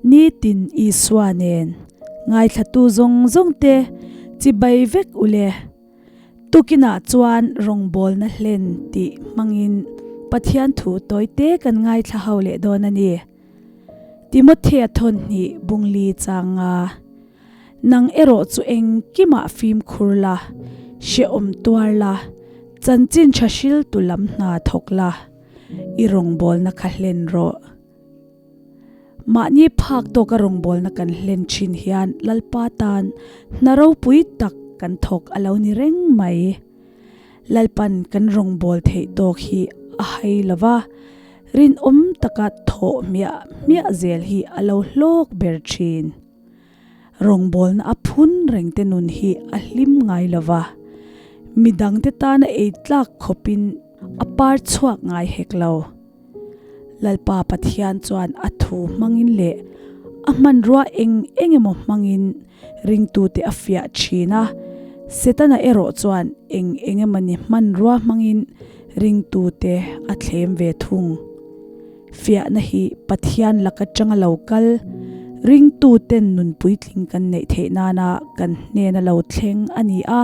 Nitin Isua nen ngaithlatu zawng zawng te chibai vek ule. Tukinah chuan rawngbawlna hlen tih hmangin Pathian thu tawite kan ngaithla ho leh dawn a ni. Timothea thawnhnih bungli changa Nang erawh chu engkimah fimkhur la, hrehawm tuar la, chanchin tha hriltu lam hna thawk la, i rawngbawlna kha hlen rawh. Mahni phak tawka rawngbawlna kan hlen thin hian Lalpa tan hna ropui tak kan thawk a lo ni reng mai. Lalpan kan rawngbâwl theih tâwk hi a hai lo va, rinawm taka thawh hmiah hmiah zêl hi a lo hlâwk ber ṭhîn. Rawngbâwlna a phun rengte nun hi a hlim ngai lo va, mi dangte tâna ei tlâk khawpin a pâr chhuak ngai hek lo. Lalpa Pathian chuan a thu hmangin leh a hmanrua eng eng emaw hmangin ringtute a fiah thin a, Setana erawh chuan eng eng emawni hmanrua hmangin ringtute a thlem ve thung. Fiahna hi Pathian laka tanga lo kal, ringtuten nun puitling kan neih theih nana kan hnena lo thleng a ni a,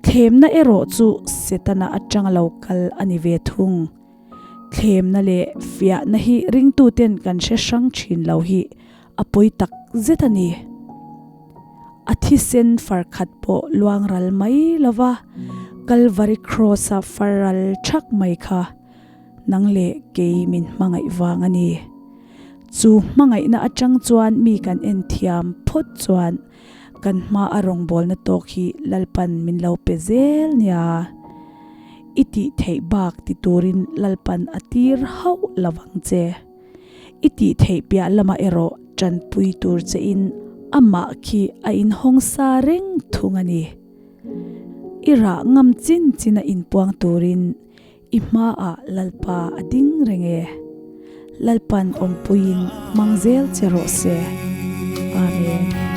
thlemna erawh chu Setana atanga lo kal a ni ve thung. Thlemna leh fiahna hi ringtuten kan hre hrang thin lo hi a pawi tak zet a ni. A thisen far khat pawh luang ral mai lova Kalvari Kraws-a far ral thak mai kha nang leh kei min hmangaih vang a ni. Chu hmangaihna atang chuan mi kan en thiam phawt chuan Kan hma a rawngbawlna tawk hi Lalpan min lo pe zel nia. I tih theih bak ti turin Lalpan a tir hauh lo vang che. I tih theih piah lamah erawh tanpui tur che in amah khi a inhawng sa reng thung a ni. I rah ngam chin chin a inpuang turin I hmaah Lalpa a ding reng e. Lalpan awmpuiin hmang zel che rawh se. Amen.